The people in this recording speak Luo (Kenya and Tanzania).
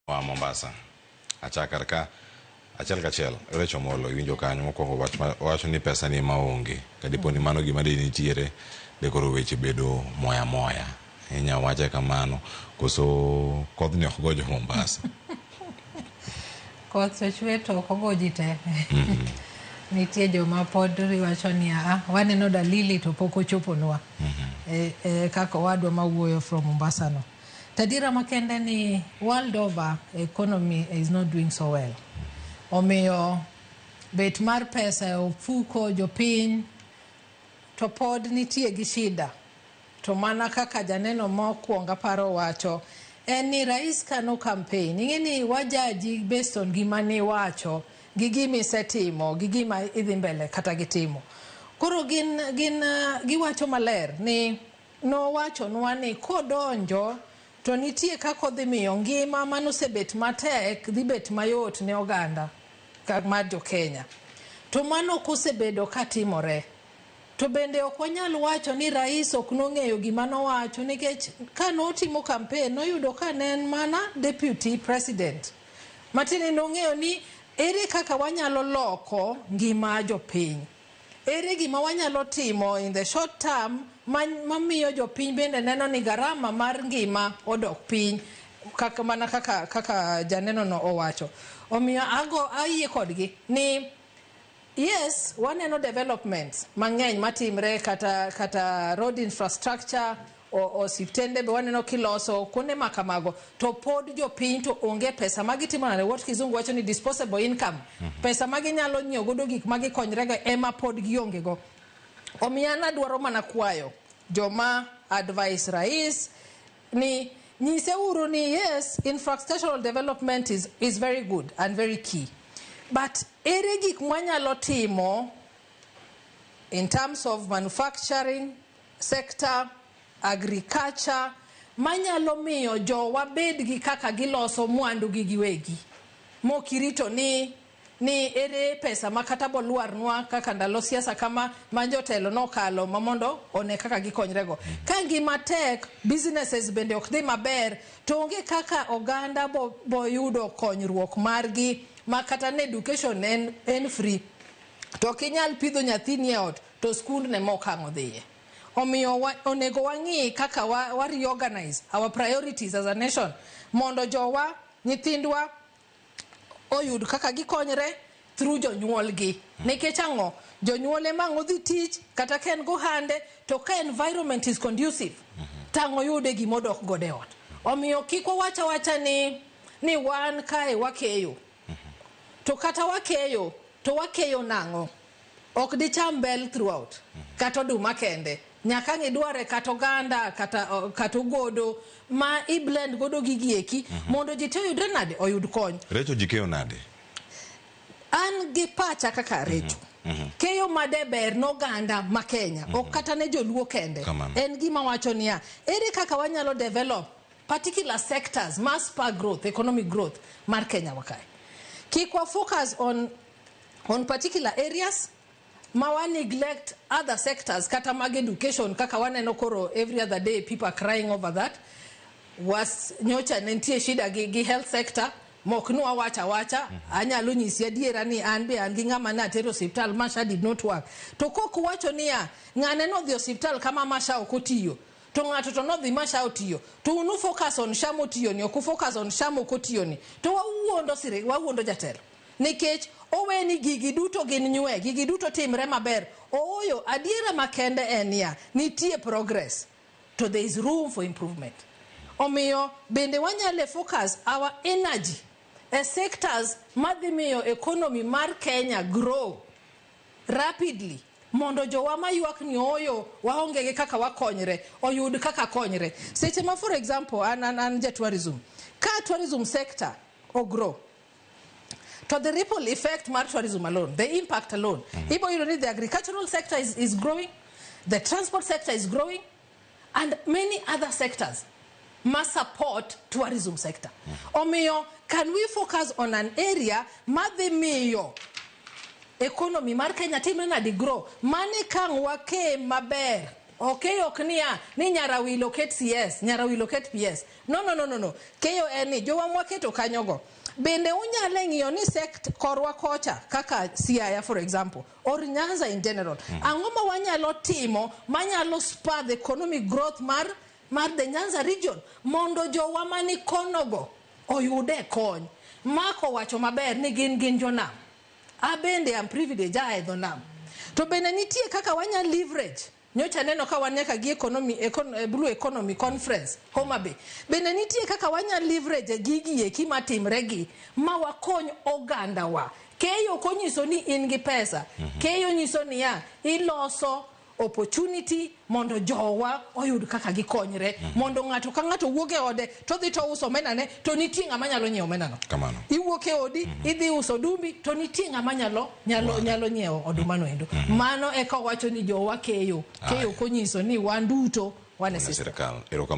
Wa Mombasa. Achak kar ka achiel kachiel Rachel Omolo iwinjo kanyo mokwongo wach ma wacho ni pesa ni ema onge kadipo ni mano gima de nitiere de koro weche bedo moya moya inya wache kamano koso kodhni ok go jo Mombasa. Koth to chwe to ok ogo ji te. Nitie joma pod wacho ni aa, waneno dalili to pok ochoponwa. E kaka owadwa mawuoyo from Mombasa no. Tadiera makende ni world over economy is not doing so well. Omiyo bet mar pesa e ofuko jopiny to pod nitie gi shida. To mana kaka janeno mokwongo aparo wacho, en ni rais kano campaign, ing'e ni wajaji based on gima niwacho, gi gima isetimo, gi gima idhi mbele kata gi timo. Koro gin giwacho maler ni nowachonwa ni kodonjo to nitie kaka odhi miyo ngima manosebet matek dhi bet mayot ne oganda mar jo Kenya. To mano ok osebedo katimore. To bende ok wanyal wacho ni rais ok nong'eyo gima nowacho nikech ka notimo campaign noyudo ka ne en mana deputy president. Matiende nong'eyo ni ere kaka wanyalo loko ngima jopiny. Ere gima wanyalo timo in the short term mamiyo jopiny bende neno ni garama mar ngima odok piny kaka mana kaka janeno no owacho. Omiyo ago ayie kodgi ni yes, waneno developments mang'eny matimre kata road infrastructure, osiptende be waneno kiloso kuonde ma kamago, to pod jopiny to onge pesa magitimo nade, what kizungu wacho ni disposable income. Pesa maginyalo nyiewo godo gik magikonyrego ema pod gionge go. Omiyo an adwaro mana kwayo joma advise rais ni nyise uru ni yes, infrastructural development is very good and very key. But ere gik mwanyalo timo in terms of manufacturing sector, agriculture, manyalo miyo jowa bed gi kaka giloso mwandu gi giwegi. Mokirito ni ere pesa ma kata bolwarnwa kaka ndalo siasa kama ma jotelo nokalo ma mondo one kaka gikonyrego. Ka ngima tek, businesses bende ok dhi maber, to onge kaka oganda bo yudo konyruok margi ma kata ne education en free. To ok inyal pidho nyathini e ot to skundne mok ang' odhiye. Omiyo onego wang'i kaka wa reorganize our priorities as a nation mondo jowa, nyithindwa oyud kaka gikonyre through jonyuolgi. Nikech ang'o? Jonyuol ema ang' odhi tich kata ka en gohande to ka environment is conducive to ang' oyude gimodok godo e ot. Omiyo kik wawach awacha ni wan kae wakeyo. To kata wakeyo, to wakeyo nang'o? Ok dicham bel throughout, kata oduma kende. Nyaka ang' idware kata oganda, kata ogodo, ma i blend godo gigi eki, mondo ji te oyudre nade? Oyud kony. Recho ji keyo nade? An gi pacha kaka Recho. Keyo made ber n'oganda ma Kenya, ok kata ne joluo kende. Kamano. En gima wacho niya, ere kaka wanyalo develop particular sectors, mass spur growth, economic growth mar Kenya wa kae. Kik wa focus on particular areas, ma wa neglect other sectors kata mag education kaka waneno koro every other day people are crying over that. Was nyocha ne nitie shida gi health sector mok nwa wacha wacha. Anyalo nyisi adiera ni an be an gi ng'ama ne atero osiptal ma SHA did not work. To kok wacho niya ng'ane nodhi osiptal kama ma SHA ok otiyo to ng'ato to nodhi ma SHA otiyo to unu focus on SHA motiyo ni ok focus on SHA mok otiyo ni to wawuondo siri wawuondo jatelo nikech oweni gigi duto gin nywe gigi duto timre maber. Ooyo, adiera makende en niya nitie progress to there is room for improvement. Omiyo bende wanyalo focus our energy e sectors madhi miyo economy mar Kenya grow rapidly mondo jowa maywak ni ooyo waonge gi kaka wakonyre oyud kaka konyre. Seche ma for example an ja tourism, ka tourism sector ogrow to the ripple effect mar tourism alone, the impact alone, ibo yudo ni the agricultural sector is growing, the transport sector is growing, and many other sectors must support tourism sector. Omiyo, can we focus on an area madhi miyo economy mar Kenya timre nadi grow? Mane kang' wake maber. Okeyo ok niya ni Nyarawilo ket CS, Nyarawilo ket PS. No, no, no, no, no. Keyo en ni jowa mwaketo kanyogo. Bende unyalo ng'iyo ni sect korwa kocha kaka Siaya, for example, or Nyanza in general. Ang'o ma wanyalo timo manyalo spur the economic growth mar the Nyanza region mondo jowa mani konogo oyude kony. Mako wacho maber ni gin jonam. Abende am privileged a e dho nam. To bende nitie kaka wanyalo leverage. Nyocha neno ka wan nyaka gi Blue Economy Conference Homa Bay. Bende nitie kaka wanyalo leverage gigi eki matimre gi ma wakony oganda wa. Keyo ok onyiso ni in gi pesa. Keyo nyiso niya iloso opportunity mondo jowa oyud kaka gikonyre. Mondo ng'ato ka ng'ato wuok e ode to dhi to uso omena ne to nitie ng'ama nyalo nyiewo omena no. Kamano. Iwuok e odi idhi uso odumbi to nitie ng'ama nyalo nyiewo oduma no endo. Mano eka wacho ni jowa keyo. Keyo konyiso ni wan duto wan e system. Sirkal. Erokamano.